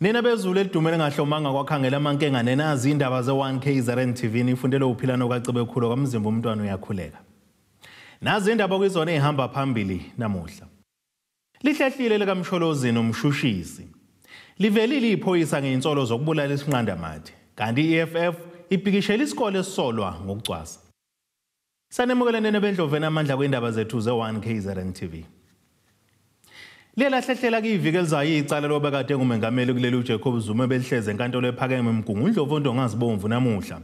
Nina bezulu elidumele ngahlomanga kwakhangela amankenga nenazi indaba ze-1KZN TV nifundele uphila nokaCebekhulu kwaMzimba umntwana uyakhuleka. Nazi indaba kuyizona ezihamba phambili namuhla. Lihlehlile likaMsholozi nomshushisi. Livelile iphoyisa ngeinsolo zokubulala isinqandamathe. Kanti i-EFF ipikishela isikole esisolwa ngokucwasa. Sanemukele nene bendloveni amandla kwindaba zethu ze-1KZN TV. Liyalahlehlela kuyiviki elizayo icala lobekade ngumengameli kuleli uJacob Zuma belihleze enkantolo ephakeme eMgungundlovu oNdongazibomvu namuhla.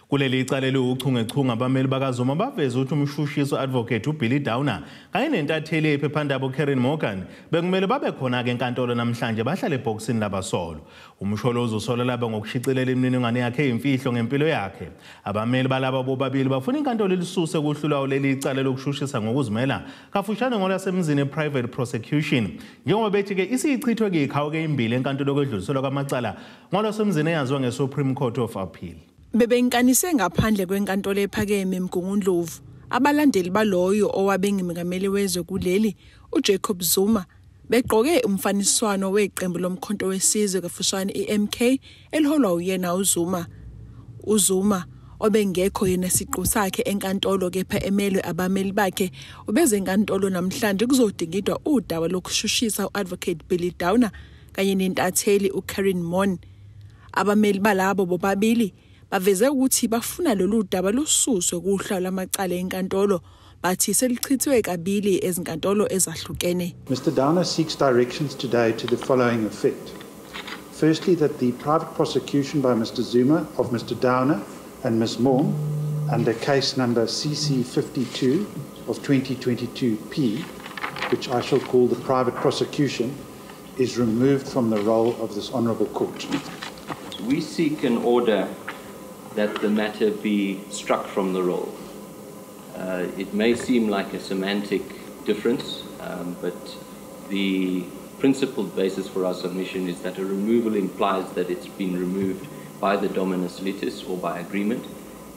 Kuleli icala eliwuchungechunge abameli bakaZuma baveze ukuthi umshushisi advocate uBilly Downer kanye nentatheli yephephandaba uKaren Morgan bekumele babe khona-ke enkantolo namhlanje bahlale ebhokisini labasolo. UMsholozi usola laba ngokushicilela imininingwane yakhe eyimfihlo ngempilo yakhe. Abameli balaba bobabili bafuna inkantolo ilisuse kuhlulawo leli icala lokushushisa ngokuzimela kafushane ngolwasemzini private prosecution, njengoba bethi-ke isiyichithwe kuyikhawu-ke imbili enkantolo yokwedluliselwa kwamacala ngolwasemzini eyaziwa nge-Supreme Court of Appeal. Bebenkanise ngaphandle kwenkantolo ephakeme eMgungundlovu abalandeli baloyo owabe ngumengameli wezwe kuleli uJacob Zuma begqoke umfaniswano weqembu lomkhonto wesizwe kafushane iMK eliholwa uyena uZuma. UZuma obengekho yena siqu sakhe enkantolo kepha emelwe abameli bakhe ubeze enkantolo namhlanje kuzodingidwa udaba lokushushisa uadvocate Billy Downer kanye nentatheli uKaren Morgan. Abameli balabo bobabili baveze ukuthi bafuna lolu daba lususwe kuhla lamacala enkantolo, bathi selichithiwe kabili ezinkantolo ezahlukene. Mr. Downer seeks directions today to the following effect. Firstly, that the private prosecution by Mr. Zuma of Mr. Downer and Ms. Morn under case number CC 52 of 2022P, which I shall call the private prosecution, is removed from the roll of this honourable court. We seek an order that the matter be struck from the roll. It may seem like a semantic difference, but the principled basis for our submission is that a removal implies that it's been removed by the dominus litis or by agreement,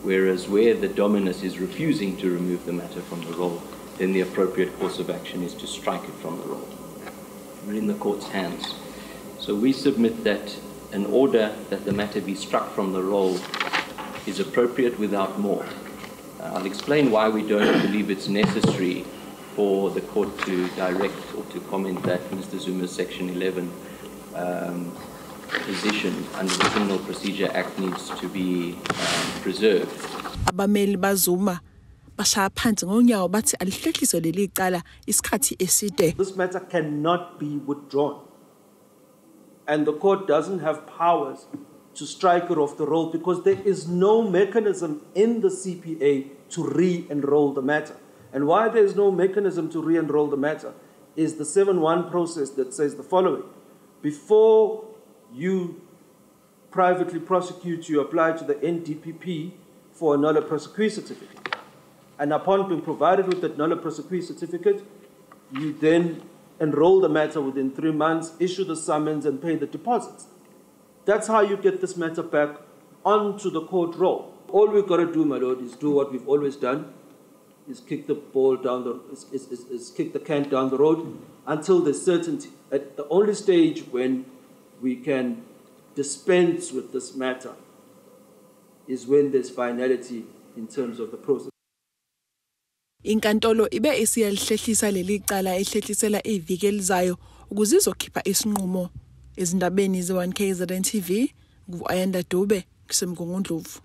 whereas where the dominus is refusing to remove the matter from the roll, then the appropriate course of action is to strike it from the roll. We're in the court's hands. So we submit that an order that the matter be struck from the roll is appropriate without more. I'll explain why we don't believe it's necessary for the court to direct or to comment that Mr. Zuma's Section 11 position under the Criminal Procedure Act needs to be preserved. Abameli baZuma bashaya phansi ngonyawo bathi alihlehliswe leli cala isikhathi eside. This matter cannot be withdrawn, and the court doesn't have powers to strike it off the roll because there is no mechanism in the CPA to re-enroll the matter. And why there is no mechanism to re-enroll the matter is the 7-1 process that says the following. Before you privately prosecute, you apply to the NDPP for a nolle prosequi certificate. And upon being provided with that nolle prosequi certificate, you then enroll the matter within 3 months, issue the summons, and pay the deposits. That's how you get this matter back onto the court roll. All we've got to do, my lord, is do what we've always done, is kick the ball down the, is kick the can down the road until there's certainty. At the only stage when we can dispense with this matter is when there's finality in terms of the process. Inkantolo ibe isiyalihlehlisa leli cala ehlehlisela iviki elizayo ukuze izokhipha isinqumo. Ezindabeni ze-1KZN TV, ngu-Ayanda Dube kuseMgungundlovu.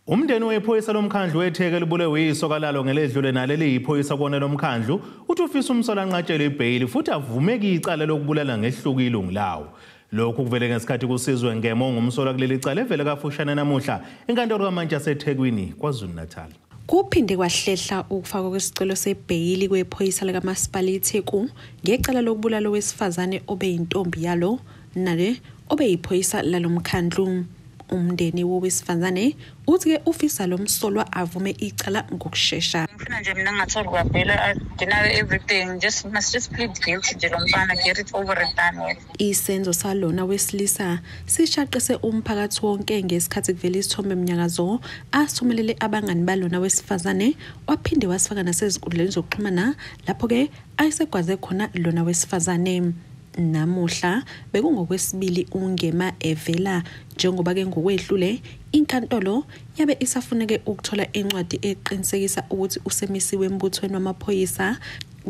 Umndeni wephoyisa lomkhandlu weTheke libulewe yisoka lalo ngeledlule naleli yiphoyisa kona lomkhandlu uthi ufisa umsolwa anqatshelwe ibheyili futhi avumeke icala lokubulala ngesihluku ilungu lawo. Lokhu kuvele ngesikhathi kusizwe ngemo ngumsolwa kuleli cala evele kafushane namuhla enkantolo kamantshi yaseThekwini KwaZulu Natal. Kuphinde kwahlehla ukufakwa kwesicelo sebheyili kwephoyisa likamasipala iTheku ngecala lokubulala owesifazane obeyintombi yalo nale obeyiphoyisa lalomkhandlu. Umndeni wowesifazane uthi-ke ufisa lo msolwa avume icala ngokushesha. Ngifuna nje mina ngingatholi kwavela deny everything, just must just plead guilty nje lo mfana, get it over and done with. Isenzo salona wesilisa sishaqise umphakathi wonke ngesikhathi kuvela isithombe mnyakazo asithumelele abangani balona wesifazane, waphinde wasifaka nasezinkundleni zokuxhumana lapho-ke ayesegwaze khona lona wesifazane. Namuhla bekungokwesibili uNgema evela njengoba ke ngokwedlule inkantolo yabe isafuneke ukuthola incwadi eqinisekisa ukuthi usemisiwe embuthweni wamaphoyisa.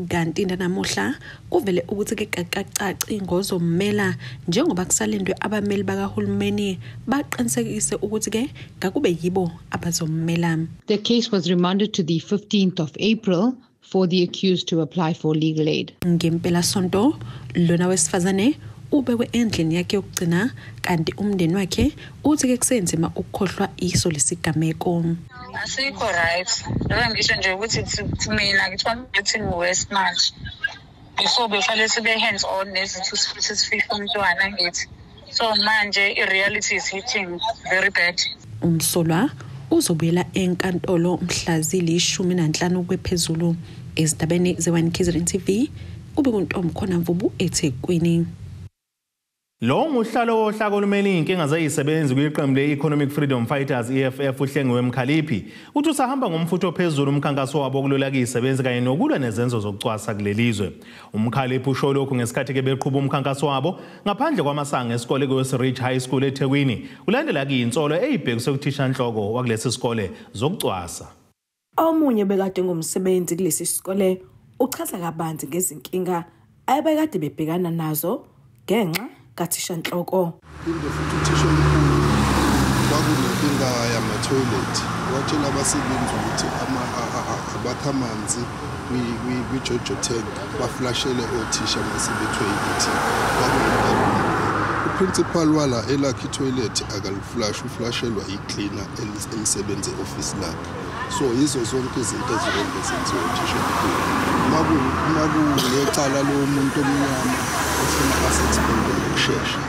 Kanti namuhla kuvele ukuthi ke kakacaci ngozommela njengoba kusalindwe abameli bakahulumeni baqinisekise ukuthi ke ngakube yibo abazommela. The case was remanded to the 15th of April for the accused to apply for legal aid. Ngempela sonto lona wesifazane ubekwe endlini yakhe yokugcina, kanti umndeni wakhe uthi ke kusenzima ukukhohlwa iso lesigameko. Asikho right. Lokho ngisho nje ukuthi mina ngithiwa ngithi ngiwest manje. Before befanele sibe hands on nezithu futhi sifike umntwana ngithi. So manje i-reality is hitting very bad. Umsolwa uzobuyela enkantolo mhla zili-15 kwephezulu. Ezindabeni ze-1 KZN TV kube kuNtomkhona Mvubu eThekwini. Lo nguhlalo wohlaka olumele iy'nkinga zeyisebenzi kwiqembu le-Economic Freedom Fighters EFF uHlengiwe Mkhaliphi uthi usahamba ngomfutho ophezulu umkhankaso wabo wokulwela izisebenzi kanye nokulwa nezenzo zokucwasa kuleli zwe. UMkhaliphi usho lokhu ngesikhathi-ke beqhuba umkhankaso wabo ngaphandle kwamasango esikole kwe-Westridge High School eThekwini, kulandela-ke iy'nsolo ey'bhekiswe kuthishanhloko wakulesi sikole zokucwasa. Omunye bekade ngumsebenzi kulesi sikole uchaza kabanzi ngezinkinga abekade bebhekana nazo ngenxa kathishanhloko. Phinde futhi uthisha omkhulu kwakunenkinga yamathoyilethi, watshela abasebenzi ukuthi abakha amanzi kwi-Jojo tank baflashele othisha mase bethoyilethi. Uprincipal wala elakhe ithoyilethi akaliflash, uflashelwa i-cleaner elisebenza e-ofisi lakhe. So yizo zonke izinto ezironke zenziwa uthisha omkhulu. Uma kunecala lomuntu omnyama ofuna ase-expende ngokushesha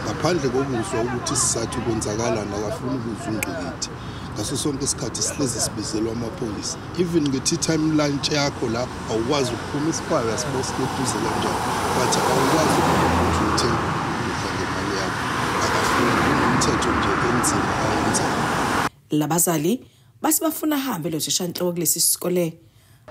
ngaphandle kokuzwa ukuthi isizathu kwenzakalani, akafuni ukuzwa ungqikithi. Ngaso sonke isikhathi sihlezi sibizelwa amaphoyisa. Even nge-tea time lunch yakho la awukwazi ukuphuma, isiphala sibe eduze kanjani, but awukwazi ukuthi uthenge ukudla ngemali yakho. Akafuni, umthetho nje enzima ayenzayo. Labazali basi bafuna ahambe lo thishanhloko kulesi sikole.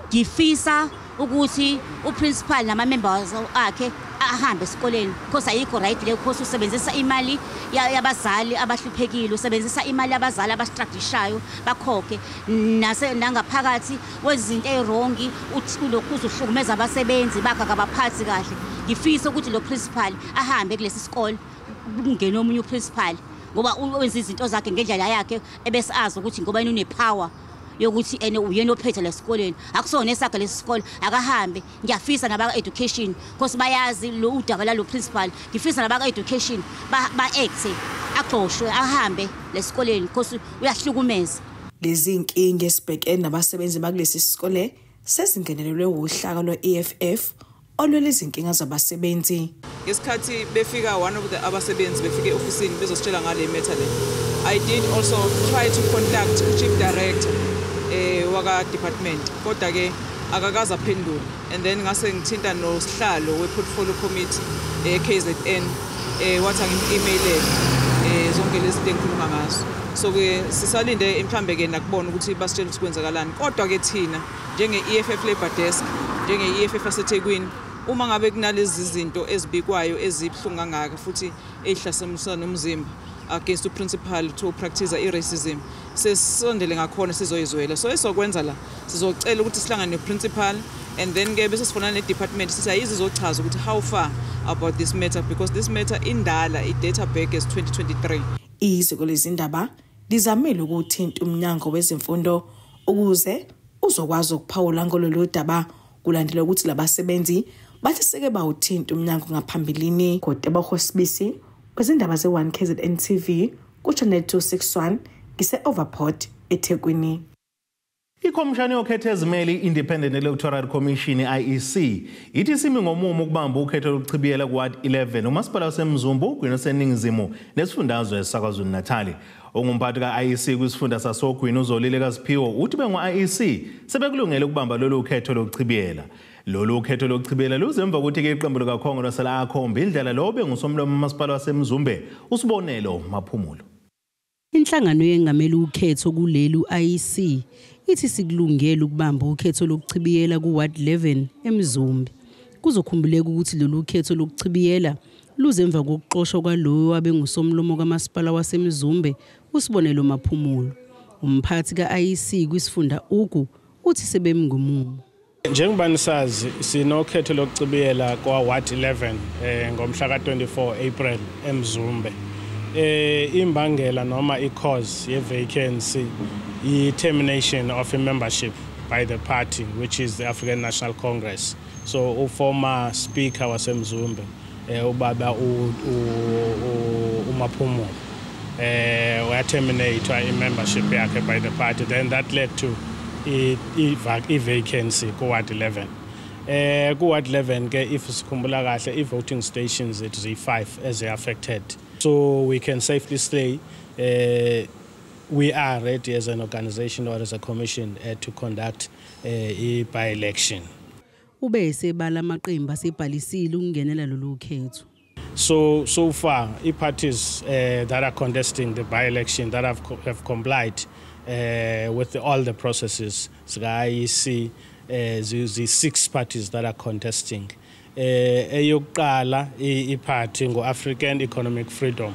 Ngifisa ukuthi uprincipal nama-members akhe ahambe esikoleni because ayikho right le, because usebenzisa imali yabazali abahluphekile, usebenzisa imali yabazali abastruglishayo bakhokhe nangaphakathi wezinto ezirongi, ulokhu uhlukumeza abasebenzi bakhe akabaphathi kahle. Ngifisa ukuthi lo principal ahambe kulesi sikole, kungene omunye uprincipal ngoba wenza izinto zakhe ngendlela yakhe ebese azi ukuthi ngoba yena unepower yokuthi ene uyena ophethe lesikoleni, akusona esakhe lesikole, akahambe. Ngiyafisa nabaka education because bayazi lo udaba lalo principal. Ngifisa nabaka education ba-act axoshwe ahambe lesikoleni because uyahlukumeza. Lezi inkinga esibhekene nabasebenzi bakulesi sikole sezingenelelwe uhlaka lwe-EFF olwela izinkinga zabasebenzi. Ngesikhathi befika one of the abasebenzi befike e-ofisini bezositshela ngale matter le, I did also try to contact chief director waka department, kodwa ke akakaze aphendule. And then ngase ngithinta nosihlalo we-portfolio committee KZN, wathi angim-emailele zonke lezi zinto engikhuluma ngazo. So ke sisalinde mhlambe ke nakubona ukuthi basitshele ukuthi kwenzakalani. Kodwa ke thina njenge-EFF Labour Desk, njenge-EFF yaseThekwini, uma ngabe kunalezi zinto ezibikwayo ezibuhlungu kangaka futhi ezihlaselisa nomzimba against uprincipal to practice i-racism, sesondele ngakhona sizoyizwela. So esokwenza la sizocela ukuthi sihlangane ne-principal and then ke bese sifuna ne-department sithi ayizizochaza ukuthi how far about this matter, because this matter indala, i-data back is 2023. Iziko lezindaba lizamile ukuthinta umnyango wezemfundo ukuze uzokwazi ukuphawula ngololu daba, kulandela ukuthi labasebenzi bathi seke bawuthinta umnyango ngaphambilini. Kodwa Sibisi kwezindaba ze-1 KZN TV ku-Channel 261 ngise-Overport eThekwini. Ikhomishani yokhetho ezimele i-Independent Electoral Commission IEC ithi simi ngomumo ukubamba ukhetho lokuchibiyela ku-Ward 11 umasipala waseMzumbe ogwini oseningizimu nesifundazwe saKwaZulu-Natal. Ongumphathi ka-IEC kwisifunda sasogwini uZolile Kasiphiwo uthi bengu-IEC sebekulungele ukubamba lolu khetho lokuchibiyela. Lolu khetho lokuchibiyela luze emva kokuthi-ke iqembu likaKhongolose lakhomba indlela lo bengusomlomo umasipala waseMzumbe uSibonelo Maphumulo. Inhlangano yengamele ukhetho kuleli IEC ithi sikulungele ukubamba ukhetho lokuchibiyela ku-Ward 11 eMzumbe. Kuzokhumbuleka ukuthi lolu khetho lokuchibiyela luze emva kokuxoshwa kwalowo wabengusomlomo kamasipala waseMzumbe uSibonelo Maphumulo. Umphathi ka-IEC kwisifunda Ugu uthi sebemi ngomumo. Njengoba nisazi sinokhetho lokuchibiyela kwa Ward 11 ngomhla ka-24 April eMzumbe. Imbangela noma i-cause ye-vacancy i-termination of a membership by the party, which is the African National Congress. So former speaker waseMzumbe ubaba uMaphumulo terminate i-membership yakhe by the party. Then that led to i-vacancy ku-Ward 11. Ku-Ward 11 ke, if sikhumbula kahle, i-voting stations it is 5 as they affected. So we can safely say we are ready as an organization or as a commission to conduct a by-election. Ube esebala amaqembu asebhalisile ukungenela lolu khetho. So far, parties that are contesting the by-election that have complied with all the processes, IEC, the 6 parties that are contesting. Eyokuqala i-party ngo-African Economic Freedom,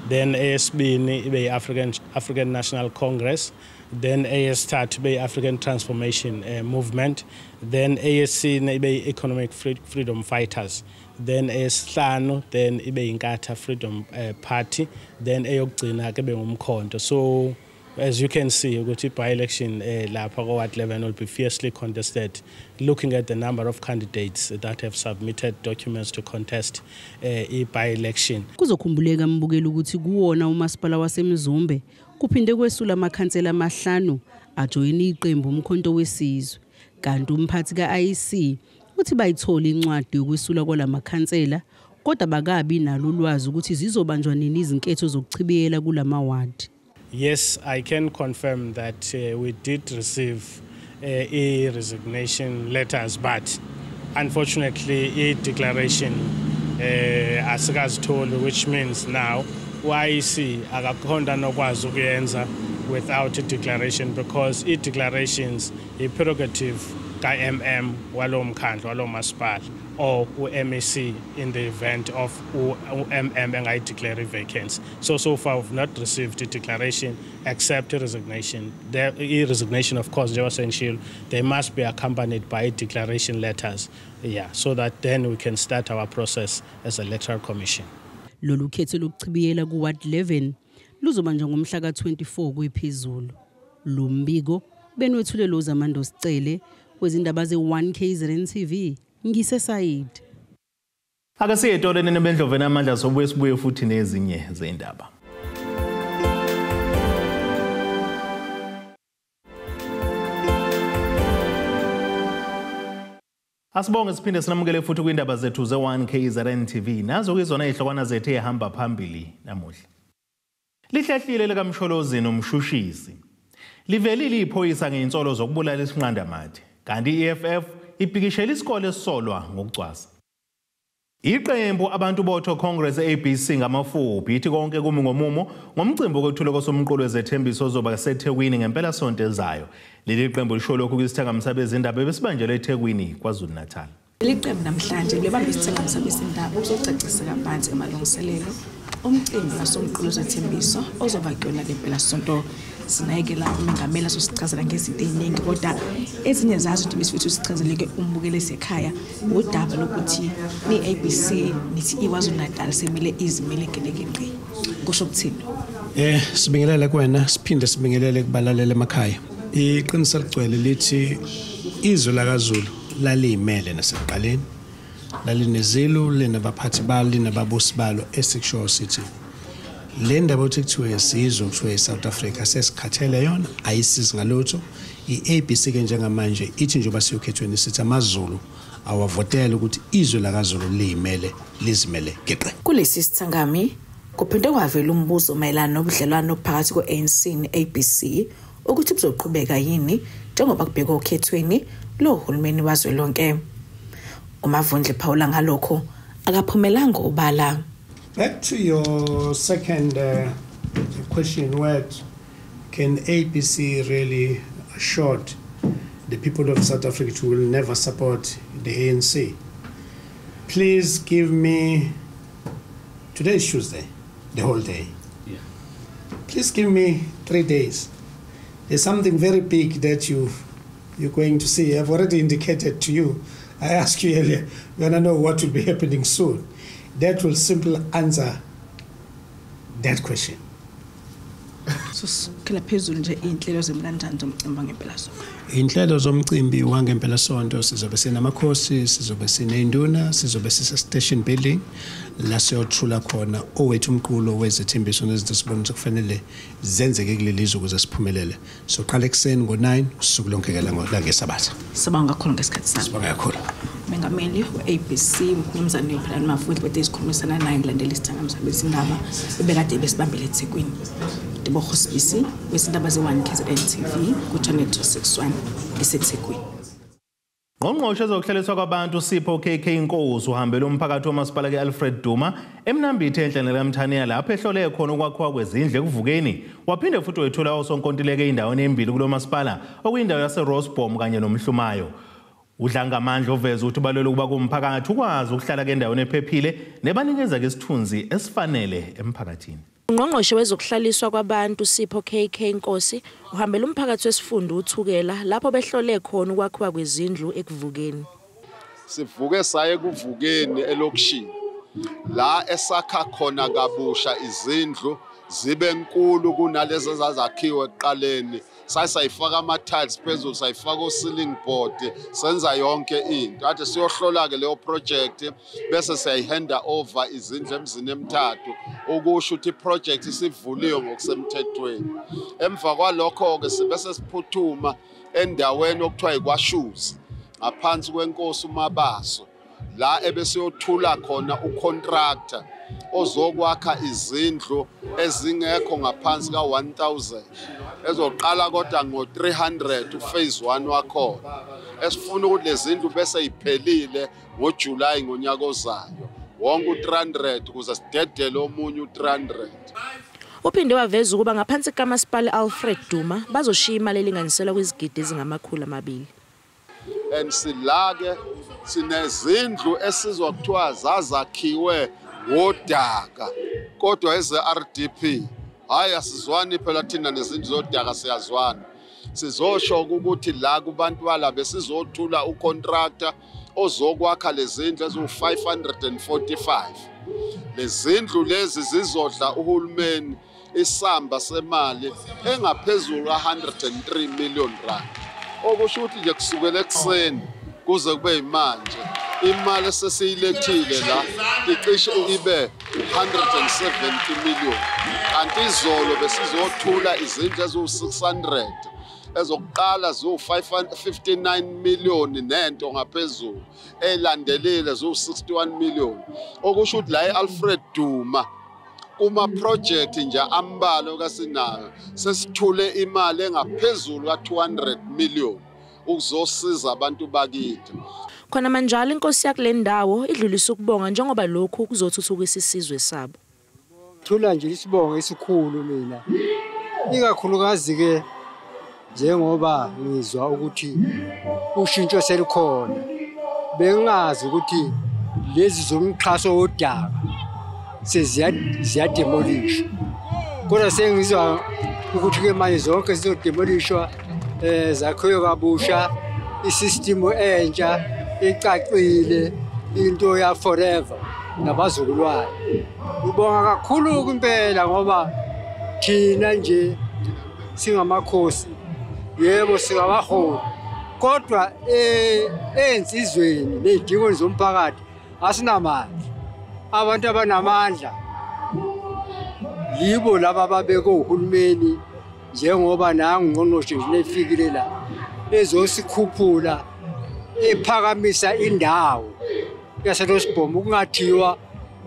then eyesibini ibe African National Congress, then eyesithathu ibe African Transformation Movement, then eyesine ibe Economic Freedom Fighters, then eyesihlanu then ibe Inkatha Freedom Party, then eyokugcina ke benguMkhonto. So as you can see, ukuthi by-election lapha ko-Ward 11 will be fiercely contested, looking at the number of candidates that have submitted documents to contest i-by-election. Kuzokhumbuleka mbukeli ukuthi kuwona umasipala waseMzumbe kuphinde kwesula amakhansela amahlanu ajoyina iqembu uMkhonto weSizwe, kanti umphathi ka-IEC uthi bayithola incwadi yokwesula kwalamakhansela kodwa bakabi nalo ulwazi ukuthi zizobanjwa nini izinketho zokuchibiyela kulamawadi. Yes, I can confirm that we did receive e-resignation letters, but unfortunately, e-declaration asikazitholi, which means now IEC akakhonda nokwazi ukuyenza without a declaration, because e-declarations a prerogative ka-MM walo mkhandlu walo masipala or u-MEC in the event of u-MM engayideclare vacancy. So far we've not received a declaration except a resignation. The resignation, of course, njengoba they must be accompanied by declaration letters, yeah, so that then we can start our process as electoral commission. Lolu khetho lokuchibiyela ku-Ward 11 luzobanjwa ngomhla ka-24 kwephezulu. Lo mbiko benwethule lo Zamando Sicele wezindaba ze-1 KZN TV. Ngisesayidi. Ake siye etoleni nebendloveni amandla sobuye sibuye futhi nezinye zendaba. Asibonge siphinde sinamukele futhi kwindaba zethu ze-1 KZN TV. Nazo ke zona izihlokwana zethu ehamba phambili namuhla. Lihlehlile likaMsholozi nomshushisi. Livelile iphoyisa ngeinsolo zokubulala isinqandamathe. Kanti i-EFF ipikishela isikole esisolwa ngokucwasa. Iqembu abantu botho Congress ABC ngamafuphi ithi konke kumi ngomumo ngomcimbi wokwethulwa kosomqulu wezethembiso ozoba seThekwini ngempela sonto ezayo. Leli qembu lisho lokhu kwisithangami sabezindaba ebesibanjelwe eThekwini KwaZulu Natal. Leli qembu namhlanje libambe isithangami sabezindaba ukuzocacisa kabanzi amalungiselelo omcimbi wasomqulu wezethembiso ozoba kuyona ngempela sonto. Sinayekela umengameli azosichazela ngezinto eziningi, kodwa ezinye zazo nje besifithi usichazeleke umbukeli esekhaya udaba lokuthi ni-ABC nithi iKwaZulu Natal semele izimele gelekeqe. Kusho ukuthini? Sibingelele kuwena, siphinde sibingelele kubalaleli emakhaya. Iqiniso ligcwele lithi izwe lakaZulu laliyimele nasekuqaleni, lalinezilo, linabaphathi balo, linababusi balo. Esikushoyo sithi le ndaba yokuthi kuthiwe sizwe kuthiwe i-South Africa sesikhathele yona, ayisizi ngalutho. I-ABC ke njengamanje ithi njengoba siyokhethweni sithi amaZulu awavotele ukuthi izwe lakaZulu liyimele lizimele geqe. Kulesi sithangami kuphinde kwavela umbuzo mayelana nobudlelwano phakathi kwe-ANC ne-ABC ukuthi buzoqhubeka yini njengoba kubhekwa okhethweni lohulumeni wazwelonke. uMavundla phawula ngalokho akaphumelanga ubala. Back to your second question, what can ABC really assure the people of South Africa will never support the ANC? Please give me, today is Tuesday, the whole day. Yeah. Please give me 3 days. There's something very big that you're going to see. I've already indicated to you. I asked you earlier, you want to know what will be happening soon. That will simply answer that question. So sikhela phezulu nje iy'nhlelo zemlanjani zomcimbi wangempelasonto. Inhlelo zomcimbi wangempelasonto, sizobe sinamakhosi, sizobe siney'nduna, sizobe sise-station building la siyothula khona owethu umqulo wezethembiso nezinto esibona ukuthi kufanele zenzeke kuleli zwe ukuze siphumelele. Soqala ekuseni ngo-9 usuku lonke-ke langesabatha. Sibonga kakhulu ngesikhathi sakho. Sibonga kakhulu. Mengameli we-ABC Mnumzane Yophelani Mavundla bede sikhulumisana naye ngilandela isithangami sabezindaba ebekade besibambele eThekwini. Tebogo Sibisi wezindaba ze-1 KZN TV ku-Channel 261 eseThekwini. Ngqongqoshe ezokuhlaliswa kwabantu Sipho KK Nkosi uhambele umphakathi womasipala ke-Alfred Duma eMnambithi enhlane kaMthaniya lapho ehlole khona ukwakhiwa kwezindlu ekuvukeni, waphinde futhi wethula osonkontileka ey'ndaweni embili kulo masipala okuyindawo yaseRosbom kanye noMhlumayo. Udlangamandla oveza ukuthi ubaluleke ukuba kumphakathi ukwazi ukuhlala endaweni ephephile nebanikeza-ke isithunzi esifanele emphakathini. Ungqongqoshe wezokuhlaliswa kwabantu Sipho KK Nkosi uhambela umphakathi wesifunda uThukela lapho behlole khona ukwakhiwa kwezindlu ekuvukeni. Sivuke saye ekuvukeni elokishini la esakha khona kabusha izindlu zibe nkulu kunalezi ezazakhiwe ekuqaleni. Sayifaka ama-tiles phezulu, sayifaka o-ceiling board, senza yonke into. Ade siyohlola-ke leyo project bese siyayihanda over izindlu emzini emithathu, ukusho ukuthi i-project isivuliwe ngokusemthethweni. Emva kwalokho-ke sibe sesiphuthuma endaweni okuthiwa iKwaShuzi ngaphansi kwenkosi uMabaso, la ebesiyothula khona ucontractor ozokwakha izindlu ezingekho ngaphansi ka-1000 ezoqala kodwa ngo-300 uphase 1 wakhona, esifuna ukuthi lezi zindlu bese iphelile ngoJuly ngonyaka ozayo wonke u-300 ukuze sidedele omunye u-300. Uphinde waveza ukuba ngaphansi kamasipala Alfred Duma bazoshiya imali elinganiselwa kwizigidi ezingama-200. And sila-ke sinezindlu esizwa kuthiwa zazakhiwe ngodaka kodwa eze-RDP. Hhayi, asizwani phela thina nezindlu zodaka, siyazwana. Sizosho ukuthi la kubantu bala besizothula ucontractor ozokwakha lezi zindlu eziwu-545. Lezi zindlu lezi zizodla uhulumeni isamba semali engaphezulu ka-103 million rand, okusho ukuthi nje kusukela ekuseni kuze kube yimanje imali esesiyilethile la icishe ibe 170 million, kanti izolo besizothula izindlu eziwu-600, ezokuqala ziwu-59 million nento ngaphezulu, elandelile ziwu-61 million, okusho ukuthi la e-Alfred Duma kuma-project nje ambalwa kasinayo sesithule imali engaphezulu ka-200 million ukuzosiza abantu bakithi. Khona manjalo inkosi yakule ndawo idlulisa ukubonga njengoba lokhu kuzothuthukisa isizwe sabo. Thula nje isibongo esikhulu mina, ikakhulukazi ke njengoba ngizwa ukuthi ushintsho selikhona, bengazi ukuthi lezi zomxhaso wodaka seziyademolishwa, kodwa sengizwa ukuthi ke manje zonke zizodemolishwa, zakhiwe kabusha, isystem entsha ecacile, into ya forever nabazukulwane. Ngibonga kakhulu impela ngoba thina nje singamakhosi, yebo singabaholi, kodwa ensizweni nezidingo zomphakathi asinamandla. Abantu abanamandla yibo laba ababekwe uhulumeni, njengoba nangungqongqoshe nje efikile la ezosikhuphula ephakamisa indawo yaseRosbom, ukungathiwa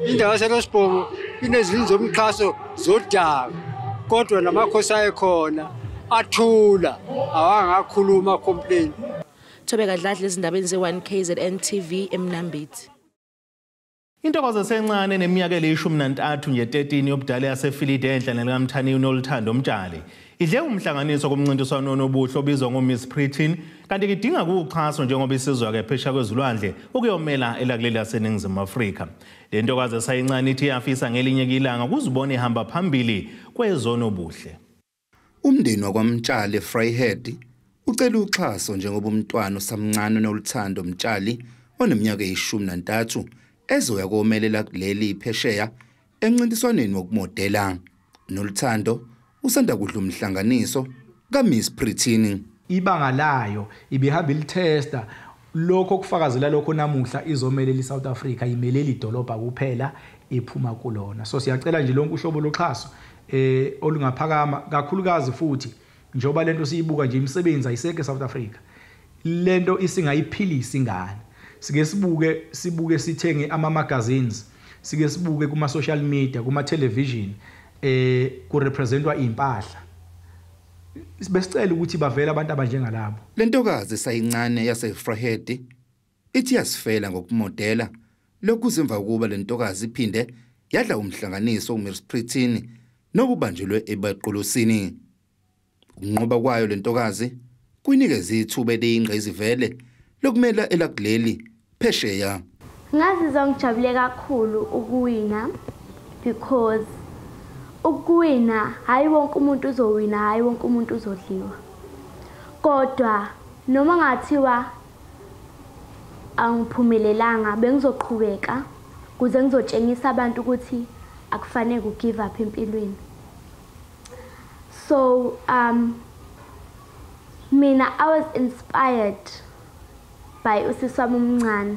indawo yaseRosbom inezindlu zomxhaso zodaka, kodwa namakhosi ayekhona athula awangakhuluma complain. Thobeka Dladla ezindabeni ze-1 KZN TV eMnambithi. Intokozo esencane neminyaka eli-13 nje 13 yobudala yaseFilidi enhla nelikaMthaniya uNoluthando Mtshali idle umhlanganiso komncintiswano onobuhle obizwa ngoMiss Pretty, kanti kidinga ukuxhaswa njengoba isizwa-ke phesheya kwezilwandle ukuyomela elakuleli laseNingizimu Afrika. Le ntokazi esayincane ithi iyafisa ngelinye ilanga ukuzibona ihamba phambili kwezonobuhle. Umndeni wakwaMtshali eVryheid ucela uxhaso njengoba umntwana osamncane uNoluthando Mtshali oneminyaka eyi-13 ezoya komelela kuleli phesheya emncintiswaneni wokumodela. Noluthando usanda kudla umhlanganiso kaMiss Pretty. Ibanga layo ibihamba ilitesta lokho kufakazela lokho namuhla izomelela iSouth Africa, imelela idolobha kuphela ephuma kulona. So siyacela nje lonke uhlobo loxhaso olungaphakama kakhulukazi, futhi njengoba lento siyibuka nje imisebenzi ayisekho eSouth Africa, lento isingayiphilisa ingane. Sike sibuke sithenge ama magazines, sike sibuke kuma social media, kuma television, kurepresentwa impahla. Besicela ukuthi bavele abantu abanjengalabo. Lentokazi sayincane yaseVryheid ithi yasifela ngokumodela. Lokhu semva kokuba lentokazi iphinde yadla umhlanganiso uMiss Pretty nokubanjelwe eBaqolosini. Ukunqoba kwayo lentokazi kuyinikeza ithuba eliyingqayizivele lokumela elakuleli phesheya. Ngazizwa ngijabule kakhulu ukuwina, because ukuwina hayi wonke umuntu uzowina, hayi wonke umuntu uzodliwa. Kodwa noma ngathiwa angiphumelelanga, bengizoqhubeka kuze ngizotshengisa abantu ukuthi akufanele ugive up empilweni. So mina I was inspired by usisi wami omncane.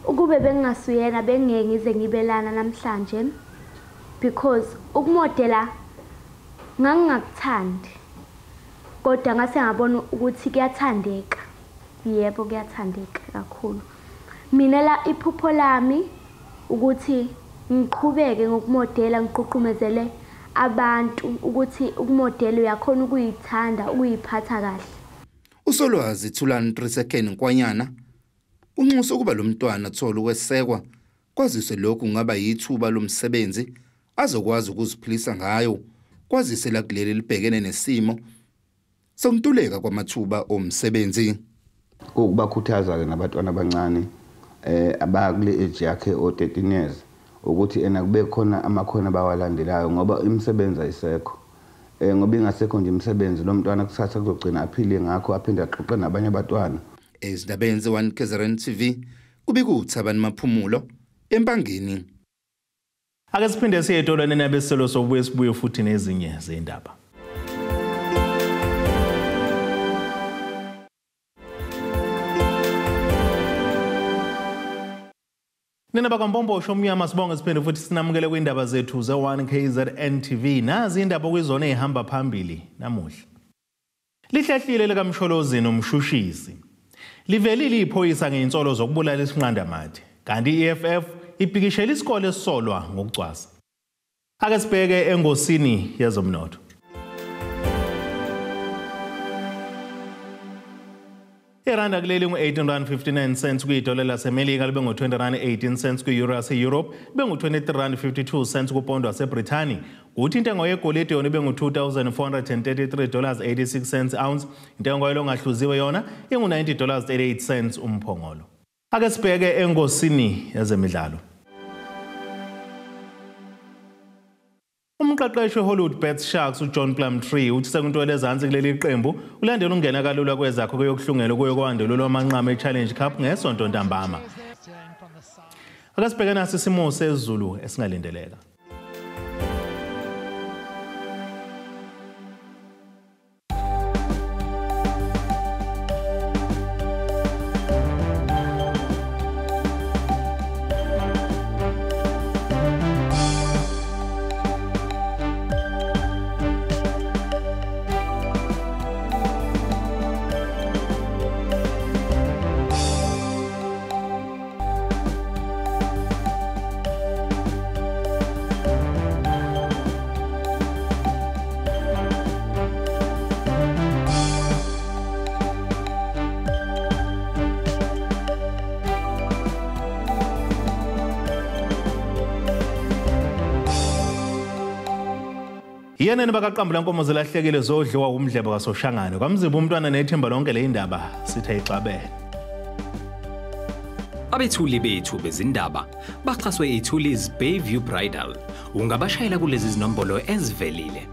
Ukube bengingasuyena bengeke ngize ngibelana namhlanje, because ukumodela ngangingakuthandi, kodwa ngase ngabona ukuthi kuyathandeka. Yebo, kuyathandeka kakhulu. Mina la iphupho lami ukuthi ngiqhubeke ngokumodela, ngiqhuqhumezele abantu ukuthi ukumodela uyakhona ukuyithanda, ukuyiphatha kahle. Usolwazi Thulani 3 Nkwanyana unxusa ukuba lo mntwana athola ukwesekwa, kwazise lokhu kungaba yithuba lomsebenzi azokwazi ukuziphilisa ngayo, kwazise la kuleli libhekene nesimo sokuntuleka kwamathuba omsebenzi. Kubakhuthaza-ke nabantwana abancane abakule age yakhe o-13 years ukuthi ena kube khona amakhono abawalandelayo, ngoba imisebenzi ayisekho. Ngoba ingasekho nje imisebenzi, lo mntwana kusasa kuzogcina aphile ngakho, aphinde axoxe nabanye abantwana. Ezindabeni ze-1 KZN TV kubika uThabani Maphumulo eMpangeni. Ake siphinde siye etolweni nabeselo sobuye sibuye futhi nezinye zendaba. Nina bakwaMpombosho omnyama, sibonge siphinde futhi sinamukele kwindaba zethu ze-1 KZN TV. Nazi indaba okuyizona ey'hamba phambili namuhla. Lihlehlile likaMsholozi nomshushisi. Livelile iphoyisa ngey'nsolo zokubulala isinqandamathe, kanti i-EFF ibhikishela isikole esisolwa ngokucwasa. Ake sibheke engosini yezomnotho. Iranda kuleli ngu-18.59 kuyidola laseMelika, libe ngu-20.18 kwi-euro yase-Europe, libe ngu-23.52 kupondo waseBrithani. Kuthi intengo yegolide yona ibe ngu-$2,433.86 ounce, intengo yelongahluziwe yona ingu-$90.38 umphongolo. Ake sibheke engosini yezemidlalo. Umqeqeshi weHollywoodbets Sharks uJohn Plumtree uthi sekuntwele ezansi kuleli qembu ulandela ukungena kalula kwezakho kuyokuhlungela kuyokwandulelwa lwamanqamu e-Challenge Cup ngesonto ntambama. Ake sibheke nasi isimo sezulu esingalindeleka. Yenene bakaqambula nkomo zilahlekile zodliwa umdlebo kaSoshangane. Kwamzimba umntwana nethemba lonke le indaba sithe ixabene. Abethuli bethu bezindaba baxhaswe iThulis Bayview Bridal. Ungabashayela kulezi zinombolo ezivelile.